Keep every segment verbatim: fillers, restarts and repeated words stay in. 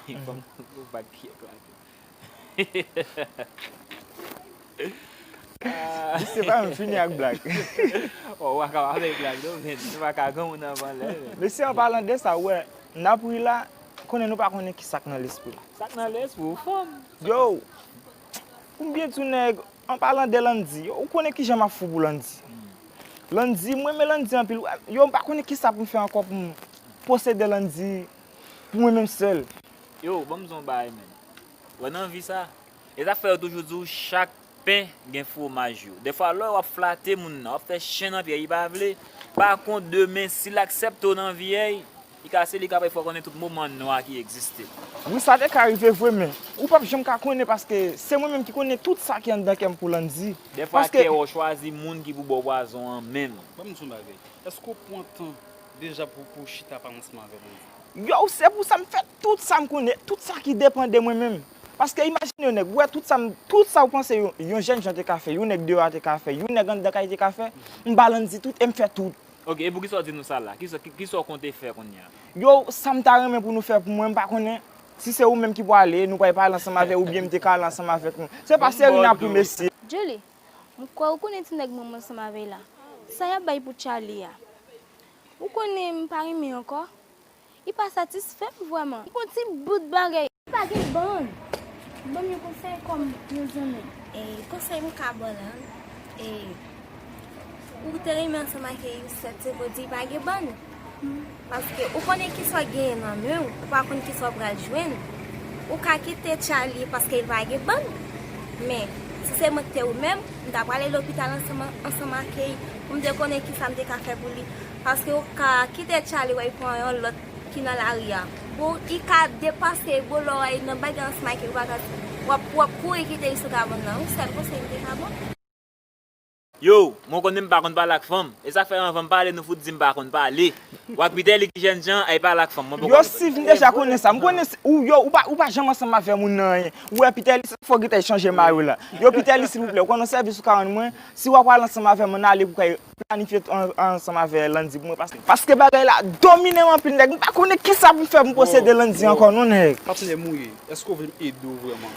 Fòk nou bat pye eklate. Misye pa menm fini ak blag. Oh, w pa ka avèk blag non, men. Nou pa ka gen moun anvan lè, men. Mesye, an palan de sa, w wè, n ap ri la, konnen nou pa konnen ki sa k nan lespri l. Sa k nan lespri w, fanm? Yo, pou m byen di w, nèg, an palan de Landy, yo, ou konnen kijan m ap fou pou Landy. Landy, mwen renmen Landy anpil. Yo, m pa konnen ki sa pou m fè ankò pou m posede Landy pou mwen menm sèl. Yo, ban m di w yon bagay, menn. Wè nan vi sa, e sa k fè yo toujou di w chak pen gen fwomaj yo. Defwa, lè w ap flate moun nan, w ap fè chen nan pyè, li pa vle. Pa kont demen, si l aksepte w nan vi a, li ka, se li k ap fè w konnen tout moman nwa ki egziste. Wi, sa te ka rive vre, men ou p ap janm ka konnen paske se mwen menm ki konnen tout sa ki anndan kè m pou Landy. Defwa, paske kè w chwazi moun ki pou ba w pwazon an menm. Ban m di w yon bagay. Èske w pran tan deja pou, pou w chita pale ansanm avè Landy? Yo, se pou sa m fè tout sa m konnen, tout sa ki depann de mwen menm. Paske imajine w, nèg, ou wè tout sa m, tout sa w panse yon, yon jèn jan te ka fè, yon nèg deyò a te ka fè, yon nèg anndan kay te ka fè, m ba Landy tout e m fè tout. Ok, e pou kisa w di nou sa la? Kisa, ki, kisa w konte fè kounye a? Yo, sa m ta renmen pou nou fè pou mwen, m pa konnen si se ou menm ki pwale, nou pral pale ansanm avè ou oubyen m te ka ale ansanm avèk nou. Se pa seri n ap ri, mesye. Julie, m kwè ou konnen ti nèg mwen ansanm avè l la. Sa y ap bay pou Charlie a. Ou konnen m pa renmen ankò. Li pa satisfè m vrèman. Li gon ti bout bagay. Li pa gen bann. Ban m yon konsèy kòm yon zanmi. E konsèy m ka ba w la, e, ou te renmen ansanm ak Youssef, se pou di li pa gen bann. Paske ou konnen kisa w genyen nan men w, ou pa konn kisa w pral jwenn. Ou ka kite Charlie paske li pa gen bann. Men, si se mwen ki te ou menm, m ta prale lopital ansanm, ansanm ak li pou m te konnen kisa m te ka fè pou li. Paske ou ka kite Charlie, w al pran yon lòt ki nan lari a. Bon, li ka depanse gwo lò a nan bagay ansanm ak li, ou pa ka, w ap, w ap kouri kite li sou kabann nan. Yon sèl konsèy m te ka ba w. Yo, mwen konnen m pa konn pale ak fanm. E sa k fè anvan m pale, nou fout di m pa konn pale. W ak Pitelly ki jènjan, ay pale ak fanm. Mwen poko. Yo, Steve, m deja konnen sa. M konnen si, ou, yo, ou pa, ou pa janm ansanm avè moun nan anyen. Ou wè Pitelly, se fò gentan chanje mayo la. Yo, Pitelly, silvouplè, ou konn yon sèvis ou ka rann mwen? Si w ap pale ansanm avè mwen, ale pou kay planifye an-, ansanm avè Landy pou mwen. Paske, paske bagay la domine m anpil, nèg. M pa konnen kisa pou m fè pou m posede Landy ankò, non, nèg. Patnè m ou ye, èske w vle m ede w vrèman?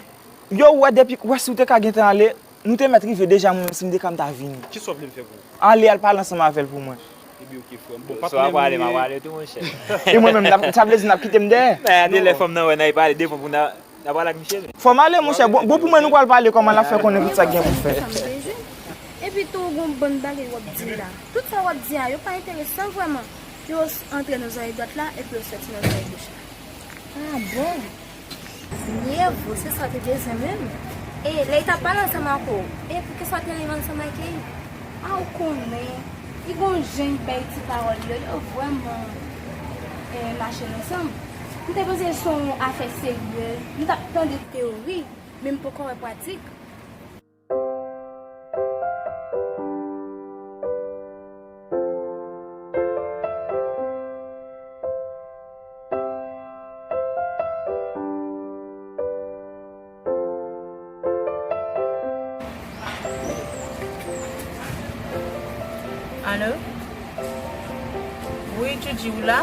Yo, ou wè, depi, ou wè, si w te ka gentan ale, nou te mèt rive deja, mwen menm, si m te ka, m ta vini. Kisa w vle m fè pou ou? Ale, al pale ansanm avè l pou mwen. Ebyen, ok, frè m. Bon, patnè m ou ye. E mwen menm, n ap, sa vle di n ap kite m dèyè? Men, de lè fanm nan wè n al pale devan pou n a, n a pale ak misye, men. Fò m ale, monchè. Bon, bon, pou mwen, nou pral pale kòman l ap fè konnen tout sa k gen pou fè. Epi tou, gon bann bagay w ap di la. Tout sa w ap di a, yo pa enteresan vrèman. Yo s-, antre nan zòrèy dwat la, epi yo sòti nan zòrèy goch la. Ah bon? Miye vo, se sa w te bezwen menm. E lè li t ap pale ansanm ak ou, e poukisa w te leve ansanm ak li? A, ou konnen, li gon jan li bay ti pawòl yo, yo vrèman, e, mache ansanm. M te panse se yon afè serye, m t ap tande teori, men m poko wè pratik. Alo? Wi, Djoudji, ou la?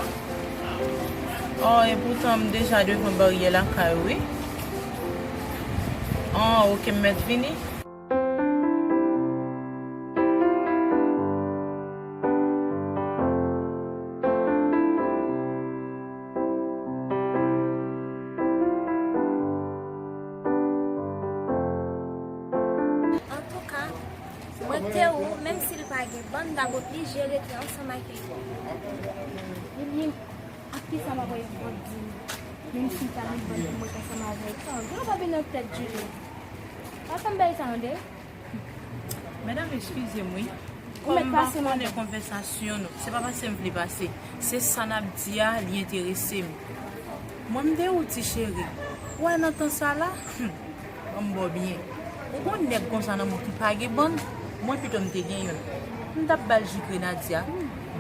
Oh, epoutan m deja devan baryè lakay ou, wi. Oh, ok, m mèt vini. Antouka, mwen te ou, menm si l pa gen bann, m t ap oblije rete ansanm ak li. Ebyen, ak kisa m ap wè w ap di m, menm si l pa gen bann pou m rete ansanm avè l? Sa, gen yon bagay nan tèt Julie. Pa fè m bay sa, tande. Medam, eskize m, wi. Ou mèt pase, madanm. Kòm m pa konnen konvèsasyon nou, se pa pase m vle pase. Se sa n ap di a, li enterese m. Mwen, m de ou, ti cheri. Ou wè nan tan sa la, hmm, ban m ba w byen. Ou gon nèg konsa nan mwen ki pa gen bann, mwen pito m te gen youn. M t ap ba l ji grenadya,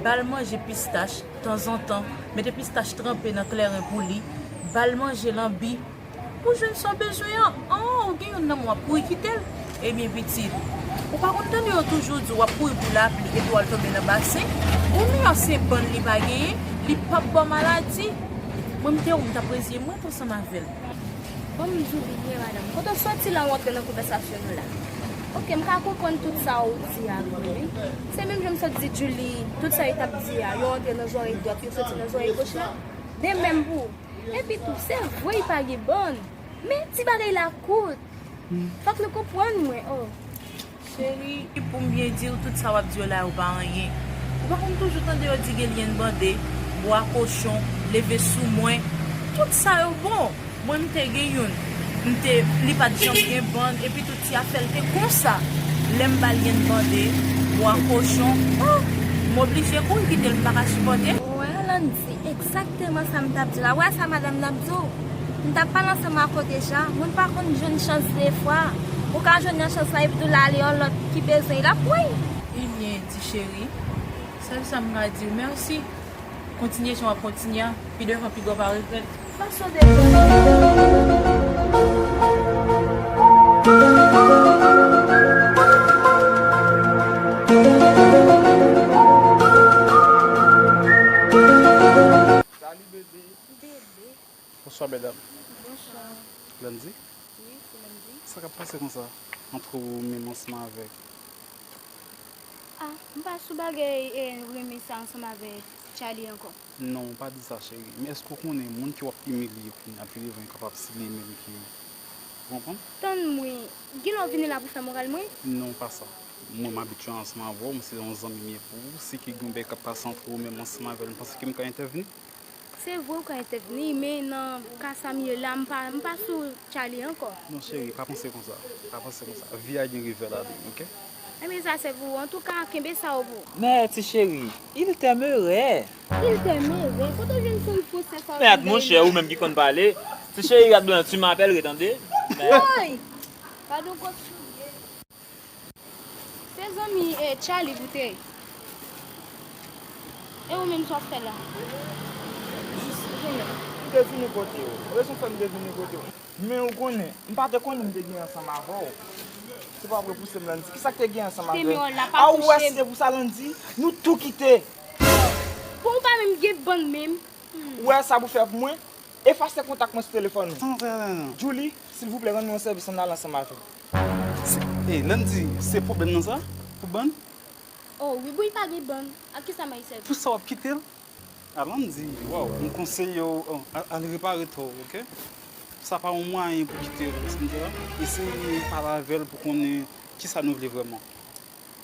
ba l manje pistach tanzantan, mete pistach tranpe nan kleren pou li, ba l manje lanbi. Pou jwenn sa w bezwen an, an, ou gen youn nan men w ap kouri kite l. Ebyen, pitit, ou pa konn tande yo toujou di w ap kouri pou lapli epi w al tonbe nan basen? Ou miyò se bann li pa genyen, li p ap ba w maladi. Mwen, m te ou, m t ap reziye m mwen ansanm avè l. Bon, m di w byen, madanm. Kote w soti la, w antre nan konvèsasyon nou la. Oke, m ka konprann tout sa w di a vre, wi. Se menm jan m sot di Julie, tout sa yo t ap di a, yo antre nan zòrèy dwat, yo soti nan zòrèy goch la. De menm pou ou. Epi tou, se vre, li pa gen bann. Men, ti bagay la kout. Fòk nou konprann mwen, oh. Cheri, pou m byen di w, tout sa w ap di yo la yo pa anyen. Ou pa konn toujou tande yo di gen lyenn bande, bwa kochon, leve sou mwen. Tout sa yo bon. Mwen, m te gen youn. M te, li pa t janm gen bann, epi tout ti afè l te konsa. Lè m ba l lyenn bande, bwa kochon, oh, m oblije kouri kite l, m pa ka sipòte. Wè, Landy, egzakteman sa m t ap di la. Wè sa madanm nan ap di w. M t ap pale ansanm ak ou deja. Moun pa konn jwenn chans de fwa. Ou ka jwenn yon chans la, epi tou l ale yon lòt ki bezwen l ap pran. Ebyen, ti cheri, sèl sa m ka di w, mèsi. Kontinye jan w ap kontinye a. Pi devan, pi gwo pa regrèt. Fason de Salut, bébé. Bebe. Bonswa, medam. Bonswa. Landy? Wi, se Landy. Sa k ap pase konsa ant ou menm ansanm avèk? Ah, m pa sou bagay, eh, renmen sa ansanm avèk Charlie ankò. Non, pa di sa, cheri. Men èske w konnen moun ke w ap imilye kounye a pi devan kapab se li menm ki, ou konprann? Tann mwen, gen lè w vini la pou fè moral mwen? Non, pa sa. Mwen, m abitye ansanm avè w, m se yon zanmi m ye pou ou. Si ke gen yon bagay k ap pase ant ou menm ansanm avè l, m panse ke m ka entèvni. Se vre ou ka entèvni, men nan ka sa m ye la, m pa, m pa sou Charlie ankò. Non, cheri, pa panse konsa. Pa panse konsa. Vi a gen revè ladan l, oke? Enben, sa se pou ou. Antouka, kenbe sa yo pou ou. Mais, ti chéri, il t'aimerait. Il t'aimerait? Kote w jwenn fòm fransè sa w di la? Mèd, monchè, ou menm ki konn pale. Ti chéri, gad blan, tu m'appellerais, tande? Woy! Gad yon kout soulye. Se zanmi, eh, Charlie pou te ye. E ou menm, sa w ap fè la? Jis, ou konnen, m te vini kote w. Rezon fè m te vini kote w. Men ou konnen, m pa te konnen m te gen ansanm avè w. Se pa w k repouse m, Landy. Kisa k te gen ansanm avè w? A, ou wè, si se pou sa, Landy, nou tou kite. Bon, ou pa menm gen bann menm. Ou wè sa pou fè pou mwen? Efase kontak mwen sou telefòn ou. Sa w fè la, non? Julie, silvouplè, rann mwen yon sèvis, ann ale ansanm avè m. Se, eh, Landy, se pwoblèm nan sa? Pou bann? Oh, wi, bouy pa gen bann. Ak kisa m ap sèvi? Pou sa w ap kite l? A, Landy, waw, m konseye w, oh, al, al repare to w, oke? Sa pa yon mwayen pou kite l, ou konprann sa? Eseye pale avè l pou konnen kisa nou vle vrèman.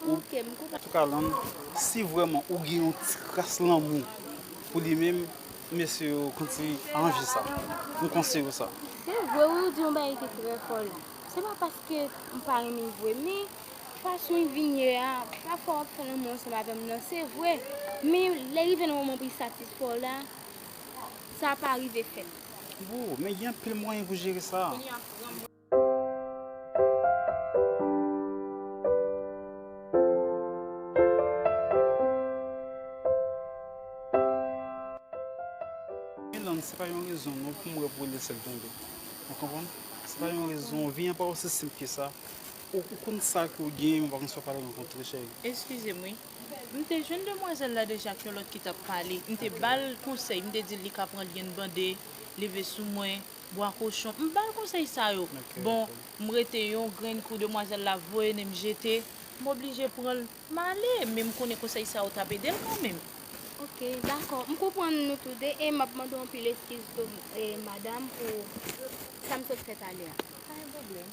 Ou, ok, m konprann. Antouka, Landy, si vrèman ou gen yon ti kras lanmou pou li menm, mesye yo kontinye aranje sa. M konseye w sa. Se vre, wi, ou di yon bagay ki trè fò la. Se pa paske m pa renmen l vre, men fason l vin ye a, pafwa w ap fè lanmou ansanm avè m nan, se vre. Men lè rive nan moman pou l satisfè w la, sa pa rive fèt. Bon, men gen anpil mwayen pou jere sa. Men Landy, se pa yon rezon non pou mwen pou lese l tonbe. Ou konprann? Se pa yon rezon. Vi an pa osi senp ke sa. Ou, ou konn sa ke w genyen, men w pa konn sa w pral rankontre, cheri. Eskize m, wi. M te jwenn demwazèl la deja ak yon lòt ki t ap pale. M te ba l konsèy, m te di l li ka pran lyenn bande, leve sou mwen, bwa kochon. M ba l konsèy sa yo. Ok, bon, ok. M rete yon grenn kou demwazèl la voye nan men m jete. M oblije pran l, m ale. Men m konnen konsèy sa yo t ap ede l kanmenm. Ok, dakò. M konprann nou tou de e m ap mande w anpil eskiz tou, e, madanm, pou sa m sot fè talè a. Pa gen pwoblèm.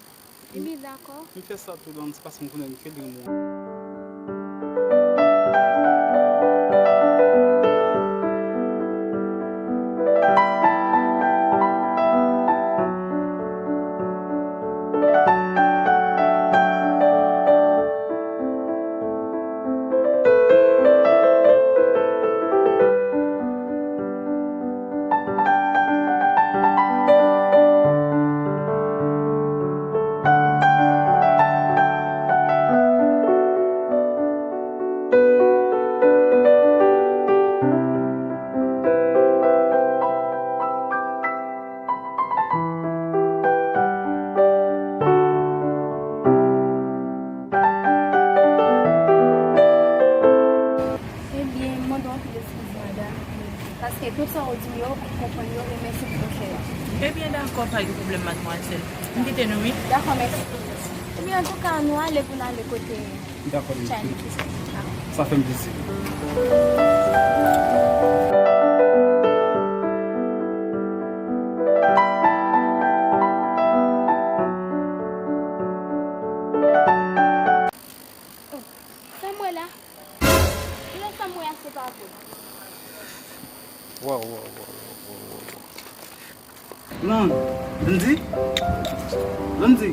Ebyen, dakò. M fè sa tou, Landy, paske m konnen ke li renmen w. Tout sa w di yo, m konprann yo, e mèsi pou konsèy la. Ebyen, dakò, pa gen pwoblèm, madmwazèl. M kite nou, wi. Dakò, mèsi. Ebyen, antouka, nou ale pou n ale kote Dakò, Charlie. Sa fè m plezi. Sa m wè la? Kilè sa m wè a se pa vre? Waw, waw, waw. Lan, Landy? Landy?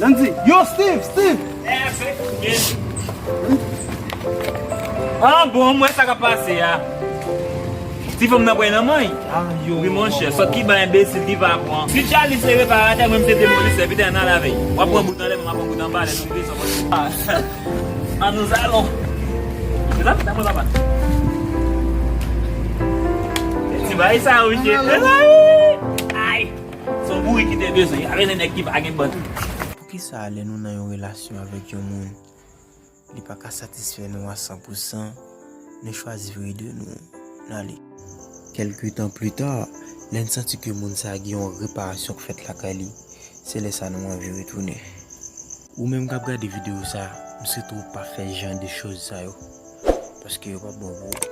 Landy? Yo, Steve, Steve! Ah bon, m wè sa k ap pase a. Ti fanm nan pran nan many. Wi, monchè, sòt ki ba enbesil ki va pran. Si Charlie se reparatè, mwen, m se demolisè, pita n al avè l. W ap pran bout anlè, mwen, m ap pran bout anba, lè nou rive, sa pase. Ah, nous allons. Se sa, se sa, mwen, papa. Ti bagay sa, wi, chè. Ay! Se yon bourik ki te bezwen. Avè se nèg ki pa gen bant. Poukisa lè nou nan yon relasyon avèk yon moun, li pa ka satisfè nou a san pou san, nou chwazi vire de nou, n ale. Kèlke tan pli ta, lè n santi ke moun sa a gen yon reparasyon k fèt lakay li, se lè sa nou anvi retounen. Ou menm k ap gade videyo sa, m swete w pa fè jan de choz sa yo, paske yo p ap bon pou ou.